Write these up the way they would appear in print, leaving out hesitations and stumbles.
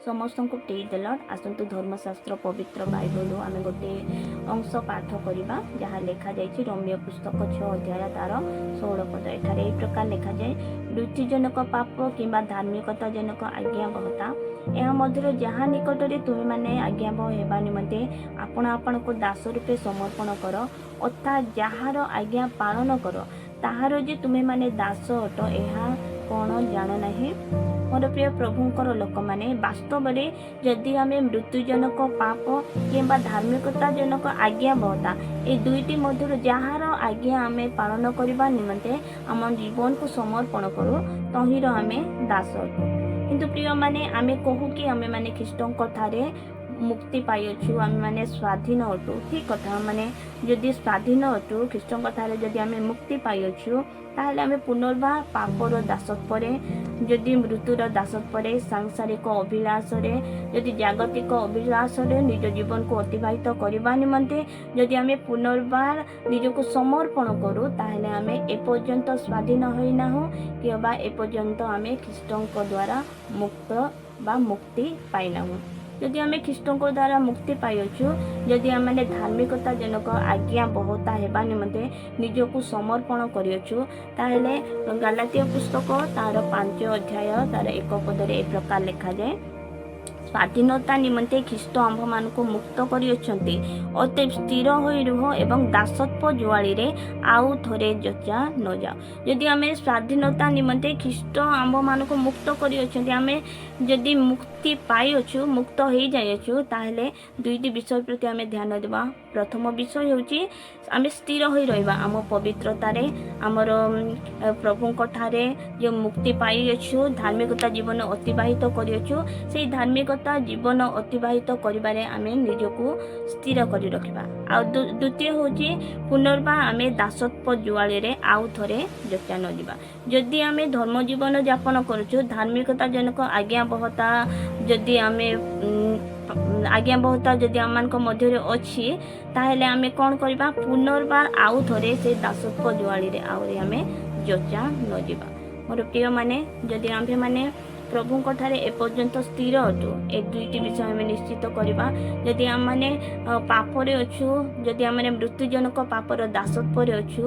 ସମସ୍ତଙ୍କୁ ପ୍ରେଜ୍ ଦ ଲର୍ଡ। ଆସନ୍ତୁ, ଧର୍ମଶାସ୍ତ୍ର ପବିତ୍ର ବାଇବଲରୁ ଆମେ ଗୋଟିଏ ଅଂଶ ପାଠ କରିବା, ଯାହା ଲେଖାଯାଇଛି ରୋମୀୟ ପୁସ୍ତକ 6 ଅଧ୍ୟାୟ ତାର 16 ପଦ। ଏଠାରେ ଏହି ପ୍ରକାର ଲେଖାଯାଏ, ମୃତ୍ୟୁଜନକ ପାପ କିମ୍ବା ଧାର୍ମିକତାଜନକ ଆଜ୍ଞାବହତା, ଏହା ମଧ୍ୟରୁ ଯାହା ନିକଟରେ ତୁମେମାନେ ଆଜ୍ଞାବହ ହେବା ନିମନ୍ତେ ଆପଣ ଆପଣଙ୍କୁ ଦାସ ରୂପେ ସମର୍ପଣ କର, ଅର୍ଥାତ୍ ଯାହାର ଆଜ୍ଞା ପାଳନ କର, ତାହାର ଯେ ତୁମେମାନେ ଦାସ ଅଟ, ଏହା କ'ଣ ଜାଣ ନାହିଁ? ମୋର ପ୍ରିୟ ପ୍ରଭୁଙ୍କର ଲୋକମାନେ, ବାସ୍ତବରେ ଯଦି ଆମେ ମୃତ୍ୟୁଜନକ ପାପ କିମ୍ବା ଧାର୍ମିକତାଜନକ ଆଜ୍ଞାବହତା, ଏ ଦୁଇଟି ମଧ୍ୟରୁ ଯାହାର ଆଜ୍ଞା ଆମେ ପାଳନ କରିବା ନିମନ୍ତେ ଆମ ଜୀବନକୁ ସମର୍ପଣ କରୁ, ତହିଁର ଆମେ ଦାସ ଅଟୁ। କିନ୍ତୁ ପ୍ରିୟମାନେ, ଆମେ କହୁ କି ଆମେମାନେ ଖ୍ରୀଷ୍ଟଙ୍କ ଠାରେ ମୁକ୍ତି ପାଇଅଛୁ, ଆମେମାନେ ସ୍ୱାଧୀନ ଅଟୁ। ଠିକ୍ କଥା, ମାନେ ଯଦି ସ୍ୱାଧୀନ ଅଟୁ, ଖ୍ରୀଷ୍ଟଙ୍କ ଠାରେ ଯଦି ଆମେ ମୁକ୍ତି ପାଇଅଛୁ, ତାହେଲେ ଆମେ ପୁନର୍ବାର ପାପର ଦାସତ୍ୱରେ, ଯଦି ମୃତ୍ୟୁର ଦାସତ୍ୱରେ, ସାଂସାରିକ ଅଭିଳାଷରେ, ଯଦି ଜାଗତିକ ଅଭିଳାଷରେ ନିଜ ଜୀବନକୁ ଅତିବାହିତ କରିବା ନିମନ୍ତେ ଯଦି ଆମେ ପୁନର୍ବାର ନିଜକୁ ସମର୍ପଣ କରୁ, ତାହେଲେ ଆମେ ଏପର୍ଯ୍ୟନ୍ତ ସ୍ୱାଧୀନ ହୋଇନାହୁଁ କିମ୍ବା ଏପର୍ଯ୍ୟନ୍ତ ଆମେ ଖ୍ରୀଷ୍ଟଙ୍କ ଦ୍ୱାରା ମୁକ୍ତ ବା ମୁକ୍ତି ପାଇନାହୁଁ। ଯଦି ଆମେ ଖ୍ରୀଷ୍ଟଙ୍କ ଦ୍ୱାରା ମୁକ୍ତି ପାଇଅଛୁ, ଯଦି ଆମେ ଧାର୍ମିକତାଜନକ ଆଜ୍ଞାବହତା ହେବା ନିମନ୍ତେ ନିଜକୁ ସମର୍ପଣ କରିଅଛୁ, ତାହେଲେ ଗାଲାତୀୟ ପୁସ୍ତକ ତାର 5 ଅଧ୍ୟାୟ ତାର 1 ପଦରେ ଏ ପ୍ରକାର ଲେଖାଯାଏ, ସ୍ୱାଧୀନତା ନିମନ୍ତେ ଖ୍ରୀଷ୍ଟ ଆମ୍ଭମାନଙ୍କୁ ମୁକ୍ତ କରିଅଛନ୍ତି, ଅତଏବ ସ୍ଥିର ହୋଇ ରୁହ ଏବଂ ଦାସତ୍ୱ ଜୁଆଳିରେ ଆଉ ଥରେ ଯଚା ନ ଯାଅ। ଯଦି ଆମେ ସ୍ୱାଧୀନତା ନିମନ୍ତେ ଖ୍ରୀଷ୍ଟ ଆମ୍ଭମାନଙ୍କୁ ମୁକ୍ତ କରିଅଛନ୍ତି, ଆମେ ଯଦି ମୁକ୍ତି ପାଇଅଛୁ, ମୁକ୍ତ ହେଇଯାଇଅଛୁ, ତାହେଲେ ଦୁଇଟି ବିଷୟ ପ୍ରତି ଆମେ ଧ୍ୟାନ ଦେବା। ପ୍ରଥମ ବିଷୟ ହେଉଛି, ଆମେ ସ୍ଥିର ହୋଇ ରହିବା ଆମ ପବିତ୍ରତାରେ। ଆମର ପ୍ରଭୁଙ୍କ ଠାରେ ଯେଉଁ ମୁକ୍ତି ପାଇଅଛୁ, ଧାର୍ମିକତା ଜୀବନ ଅତିବାହିତ କରିଅଛୁ, ସେଇ ଧାର୍ମିକତା ଜୀବନ ଅତିବାହିତ କରିବାରେ ଆମେ ନିଜକୁ ସ୍ଥିର କରି ରଖିବା। ଆଉ ଦ୍ୱିତୀୟ ହେଉଛି, ପୁନର୍ବାର ଆମେ ଦାସତ୍ୱ ଜୁଆଳିରେ ଆଉ ଥରେ ଯଚା ନ ଯିବା। ଯଦି ଆମେ ଧର୍ମ ଜୀବନ ଯାପନ କରୁଛୁ, ଧାର୍ମିକତାଜନକ ଆଜ୍ଞାବହତା ଯଦି ଆମେ ଆଜ୍ଞାବହତା ଯଦି ଆମମାନଙ୍କ ମଧ୍ୟରେ ଅଛି, ତାହେଲେ ଆମେ କ'ଣ କରିବା? ପୁନର୍ବାର ଆଉ ଥରେ ସେ ଦାସତ୍ୱ ଜୁଆଳିରେ ଆହୁରି ଆମେ ଯଚା ନ ଯିବା। ମୋର ପ୍ରିୟମାନେ, ଯଦି ଆମ୍ଭେମାନେ ପ୍ରଭୁଙ୍କ ଠାରେ ଏପର୍ଯ୍ୟନ୍ତ ସ୍ଥିର ଅଟୁ, ଏ ଦୁଇଟି ବିଷୟ ଆମେ ନିଶ୍ଚିତ କରିବା। ଯଦି ଆମମାନେ ପାପରେ ଅଛୁ, ଯଦି ଆମେ ମୃତ୍ୟୁଜନକ ପାପର ଦାସତ୍ୱରେ ଅଛୁ,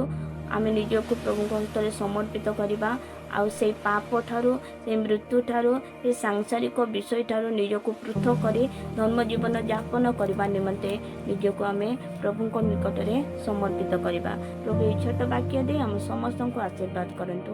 ଆମେ ନିଜକୁ ପ୍ରଭୁଙ୍କ ହସ୍ତରେ ସମର୍ପିତ କରିବା ଆଉ ସେଇ ପାପ ଠାରୁ, ସେଇ ମୃତ୍ୟୁ ଠାରୁ, ସେ ସାଂସାରିକ ବିଷୟ ଠାରୁ ନିଜକୁ ପୃଥକ କରି ଧର୍ମ ଜୀବନ ଯାପନ କରିବା ନିମନ୍ତେ ନିଜକୁ ଆମେ ପ୍ରଭୁଙ୍କ ନିକଟରେ ସମର୍ପିତ କରିବା। ପ୍ରଭୁ ଏହି ଛୋଟ ବାକ୍ୟ ଦେଇ ଆମ ସମସ୍ତଙ୍କୁ ଆଶୀର୍ବାଦ କରନ୍ତୁ।